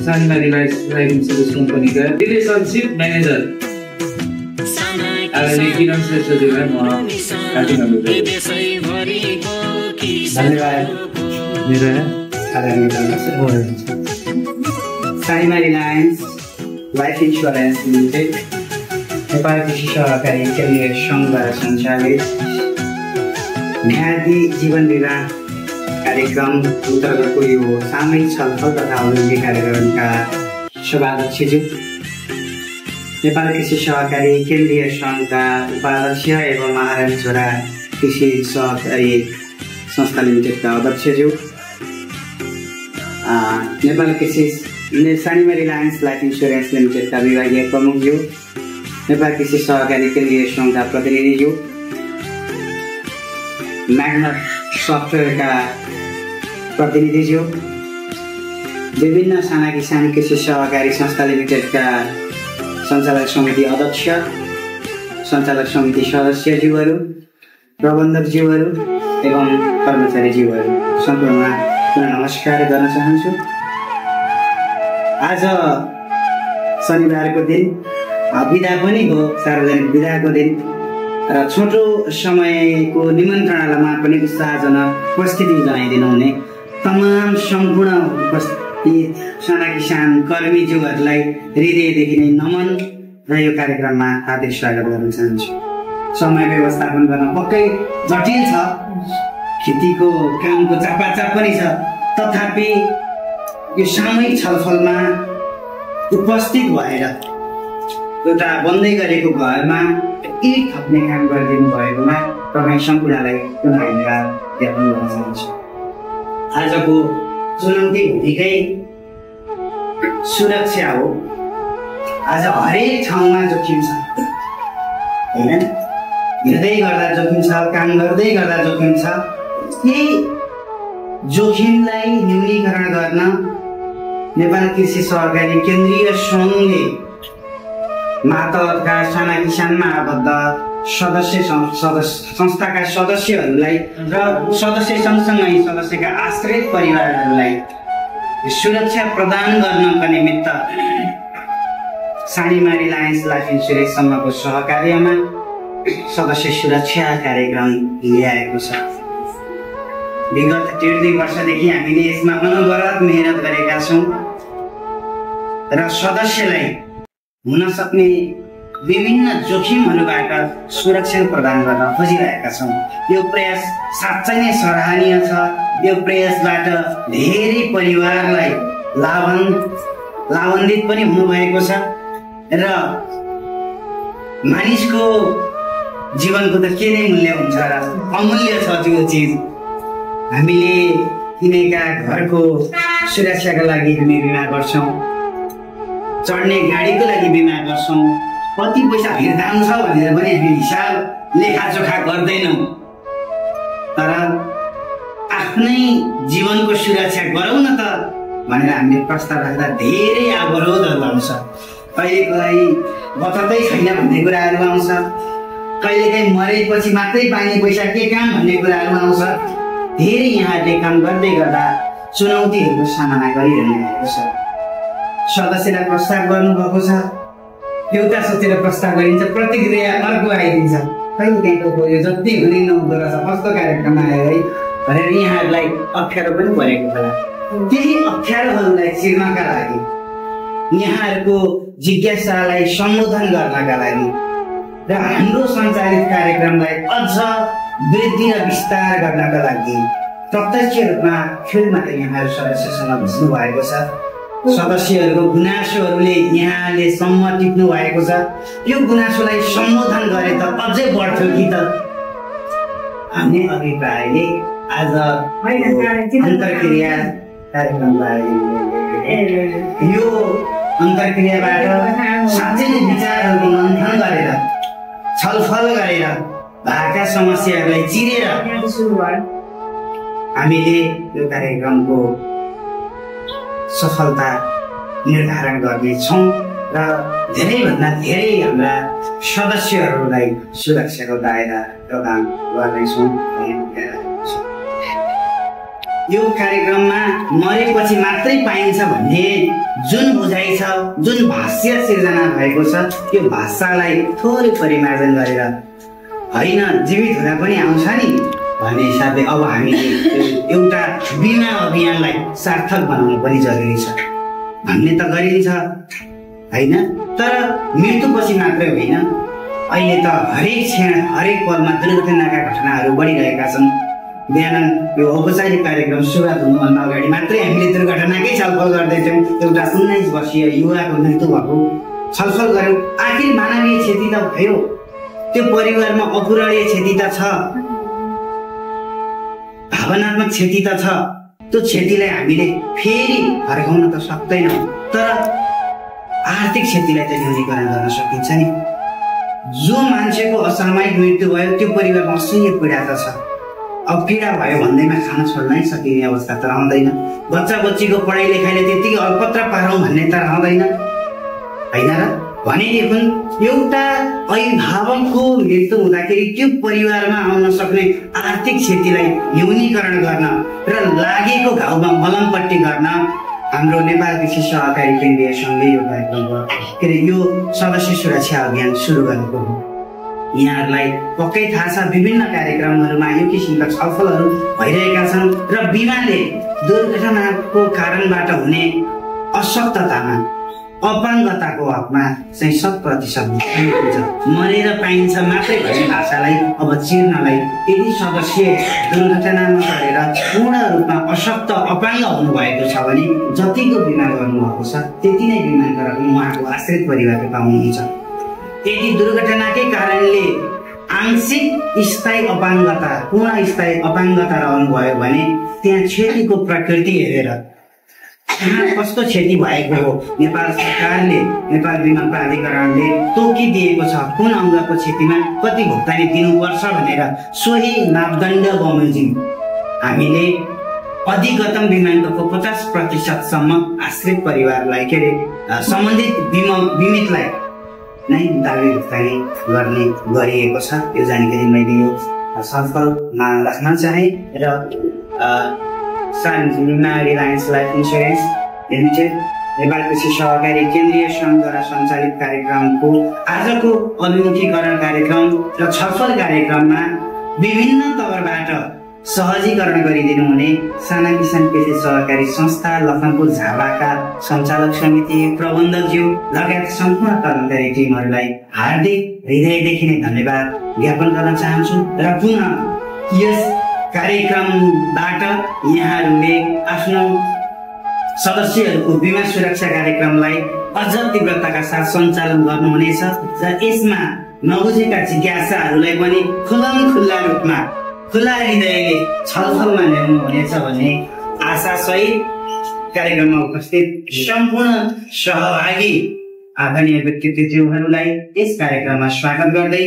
Sanima Reliance life insurance कम्पनीका relationship manager आदरणीय किरण श्रेष्ठज्यूलाई म हार्दिक अभिनन्दन। धन्यवाद। मेरो Sanima Reliance life insurance limited Nepal कृषि सहकारी केन्द्रीय सङ्घद्वारा सञ्चालित म्यादी जीवन बिमा कार्यक्रम अन्तर्गतको यो सामूहिक छलफल तथा अभिवृद्धि कार्यक्रमका सभाध्यक्षज्यू, नेपाल कृषि सहकारी केन्द्रीय सङ्घका उपाध्यक्ष एवं महारानी छोरा कृषि सहकारी संस्था लिमिटेडका अध्यक्षज्यू, नेपाल कृषि सानिमा रिलायन्स लाइफ इन्सुरेन्स लिमिटेडका विभागीय प्रमुखज्यू, नेपाल कृषि सहकारी केन्द्रीय सङ्घका प्रतिनिधिज्यू, म्याग्नट सफ्टवेयरका प्रतिनिधिज्यू, विभिन्न साना किसान कृषि सहकारी संस्था लिमिटेडका सञ्चालक समिति अध्यक्ष, सञ्चालक समिति सदस्यज्यूहरू, प्रबन्धकज्यूहरू एवं कर्मचारीज्यूहरू सम्पूर्णमा पुनः नमस्कार गर्न चाहन्छु। आज शनिबारको दिन बिदा पनि हो, सार्वजनिक बिदाको दिन र छोटो समयको निमन्त्रणामा पनि उत्साहजनक उपस्थिति जनाइदिनु हुने तमाम सम्पूर्ण उपस्थित साना किसान कर्मीज्यूहरूलाई हृदयदेखि नै नमन र यो कार्यक्रममा हार्दिक स्वागत गर्न चाहन्छु। समय व्यवस्थापन गर्न पक्कै जटिल छ, खेतीको कामको चापाचाप पनि छ, तथापि यो सामूहिक छलफलमा उपस्थित भएर एउटा बन्दै गरेको घरमा एक थप्ने काम गरिदिनु भएकोमा तपाईँ सम्पूर्णलाई पुनः धन्यवाद ज्ञापन गर्न चाहन्छु। आजको चुनौती भनिकै सुरक्षा हो। आज हरेक ठाउँमा जोखिम छ, होइन? हिँड्दै गर्दा जोखिम छ, काम गर्दै गर्दा जोखिम छ। यही जोखिमलाई न्यूनीकरण गर्न नेपाल कृषि सहकारी केन्द्रीय सङ्घले मातहतका साना किसानमा आबद्ध संस्थाका सदस्यहरूलाई र सदस्य सँगसँगै सदस्यका आश्रित परिवारहरूलाई सुरक्षा प्रदान गर्नका निमित्त सानिमा रिलायन्स लाइफ इन्सुरेन्ससँगको सहकार्यमा सदस्य सुरक्षा कार्यक्रम ल्याएको छ। विगत 1.5 वर्षदेखि हामीले यसमा अनवरत मेहनत गरेका छौँ र सदस्यलाई हुन सक्ने विभिन्न जोखिमहरूबाट सुरक्षा प्रदान गर्न खोजिरहेका छौँ। यो प्रयास साँच्चै नै सराहनीय छ। यो प्रयासबाट धेरै परिवारलाई लाभान्वित पनि हुनुभएको छ र मानिसको जीवनको त के नै मूल्य हुन्छ र, अमूल्य छ त्यो चिज। हामीले किनेका घरको सुरक्षाका लागि हामी बिमा गर्छौँ, चढ्ने गाडीको लागि बिमा गर्छौँ, कति पैसा फिर्ताउनु छ भनेर पनि हामी हिसाब लेखाजोखा गर्दैनौँ। तर आफ्नै जीवनको सुरक्षा गरौँ न त भनेर हामीले प्रस्ताव राख्दा धेरै अवरोधहरू आउँछ। कहिलेकाहीँ बचतै छैन भन्ने कुराहरू आउँछ, कहिलेकाहीँ मरेपछि मात्रै पाइने पैसा के काम भन्ने कुराहरू आउँछ। धेरै यहाँहरूले काम गर्दै गर्दा चुनौतीहरूको सामना गरिरहनु भएको छ। सदस्यलाई प्रस्ताव गर्नुभएको छ, एउटा सोचेर प्रस्ताव गरिन्छ, प्रतिक्रिया अर्को आइदिन्छ। कहिलेकाहीँ त यो जति हुने नहुँदो रहेछ, कस्तो कार्यक्रम आयो है भनेर यहाँहरूलाई अप्ठ्यारो पनि परेको होला। केही अप्ठ्यारोहरूलाई चिर्नका लागि, यहाँहरूको जिज्ञासालाई सम्बोधन गर्नका लागि र हाम्रो सञ्चालित कार्यक्रमलाई अझ वृद्धि र विस्तार गर्नका लागि प्रत्यक्ष रूपमा फिल्डमा यहाँहरू सदस्यसँग बस्नु भएको छ। सदस्यहरूको गुनासोहरूले यहाँले सम्म टिप्नु भएको छ। यो गुनासोलाई सम्बोधन गरे त अझै बढ्थ्यो कि त भन्ने अभिप्रायले आज अन्तर्क्रिया कार्यक्रमलाई यो अन्तर्क्रियाबाट साँच्चै नै विचारहरूको मन्थन गरेर, छलफल गरेर, भएका समस्याहरूलाई चिरेर हामीले यो कार्यक्रमको सफलता निर्धारण गर्नेछौँ र धेरैभन्दा धेरै हाम्रा सदस्यहरूलाई सुरक्षाको दायरा प्रदान गर्नेछौँ। यो कार्यक्रममा मरेपछि मात्रै पाइन्छ भन्ने जुन बुझाइ छ, जुन भाष्य सिर्जना भएको छ, त्यो भाषालाई थोरै परिमार्जन गरेर होइन जीवित हुँदा पनि आउँछ नि भन्ने हिसाबले अब हामीले एउटा बिमा अभियानलाई सार्थक बनाउनु पनि जरुरी छ भन्ने त गरिन्छ होइन। तर मृत्युपछि मात्रै होइन, अहिले त हरेक क्षण हरेक पलमा दुर्घटनाका घटनाहरू बढिरहेका छन्। बिहान यो औपचारिक कार्यक्रम सुरुवात हुनुभन्दा अगाडि मात्रै हामीले दुर्घटनाकै छलफल गर्दैथ्यौँ। एउटा 19 वर्षीय युवाको मृत्यु भएको छलफल गऱ्यौँ। आखिर मानवीय क्षति त भयो, त्यो परिवारमा अपूरणीय क्षति त छ, भावनात्मक क्षति त छ। त्यो क्षतिलाई हामीले फेरि फर्काउन त सक्दैनौँ, तर आर्थिक क्षतिलाई त न्यूनीकरण गर्न सकिन्छ नि। जो मान्छेको असामयिक मृत्यु भयो त्यो परिवारमा असह्य पीडा त छ। अब पीडा भयो भन्दैमा खाना छोड्नै सकिने अवस्था त रहँदैन। बच्चा बच्चीको पढाइ लेखाइले त्यतिकै अल्पत्र पारौँ भन्ने त रहँदैन होइन र। भनेदेखि एउटा अभिभावकको मृत्यु हुँदाखेरि त्यो परिवारमा आउन सक्ने आर्थिक क्षतिलाई न्यूनीकरण गर्न र लागेको घाउमा मलमपट्टि गर्न हाम्रो नेपाल कृषि सहकारी केन्द्रीय सङ्घले यो कार्यक्रमको यो सदस्य सुरक्षा अभियान सुरु गरेको हो। यहाँहरूलाई पक्कै थाहा छ, विभिन्न कार्यक्रमहरूमा यो किसिमका छलफलहरू भइरहेका छन् र बिमाले दुर्घटनाको कारणबाट हुने अशक्ततामा, अपाङ्गताको हकमा चाहिँ 100% हुन्छ। मरेर पाइन्छ मात्रै भन्ने भाषालाई अब चिर्नलाई यदि सदस्य दुर्घटनामा परेर पूर्ण रूपमा अशक्त अपाङ्ग हुनुभएको छ भने जतिको बिमा गर्नुभएको छ त्यति नै बिमाको रकम उहाँको आश्रित परिवारले पाउनुहुन्छ। यदि दुर्घटनाकै कारणले आंशिक स्थायी अपाङ्गता, पूर्ण स्थायी अपाङ्गता रहनुभयो भने त्यहाँ क्षतिको प्रकृति हेरेर कस्तो क्षति भएको हो नेपाल सरकारले, नेपाल बिमा प्राधिकरणले तोकिदिएको छ, कुन अङ्गको क्षतिमा कति भुक्तानी दिनुपर्छ भनेर सोही मापदण्ड बमोजिम हामीले अधिकतम बिमाङ्कको 50% सम्म आश्रित परिवारलाई के अरे सम्बन्धित बिमितलाई नै दाबी भुक्तानी गर्ने गरिएको छ। यो जानकारी मैले यो छलफलमा राख्न चाहे र Reliance life insurance limited Nepal कृषि सहकारी केन्द्रीय सङ्घद्वारा सञ्चालित कार्यक्रमको आजको अभिमुखीकरण कार्यक्रम र छलफल कार्यक्रममा विभिन्न तवरबाट सहजीकरण गरिदिनु हुने साना किसान कृषि सहकारी संस्था लखनपुर झापाका सञ्चालक समिति प्रबन्धकज्यू लगायत सम्पूर्ण कर्मचारी टिमहरूलाई हार्दिक हृदयदेखि नै धन्यवाद ज्ञापन गर्न चाहन्छु र पुनः यस कार्यक्रमबाट यहाँहरूले आफ्नो सदस्यहरूको बिमा सुरक्षा कार्यक्रमलाई अझ तीव्रताका साथ सञ्चालन गर्नुहुनेछ र यसमा नबुझेका जिज्ञासाहरूलाई पनि खुल्ला रूपमा खुला हृदयले छलफलमा ल्याउनु हुनेछ भन्ने आशासहित कार्यक्रममा उपस्थित सम्पूर्ण सहभागी आदरणीय व्यक्तित्वहरूलाई यस कार्यक्रममा स्वागत गर्दै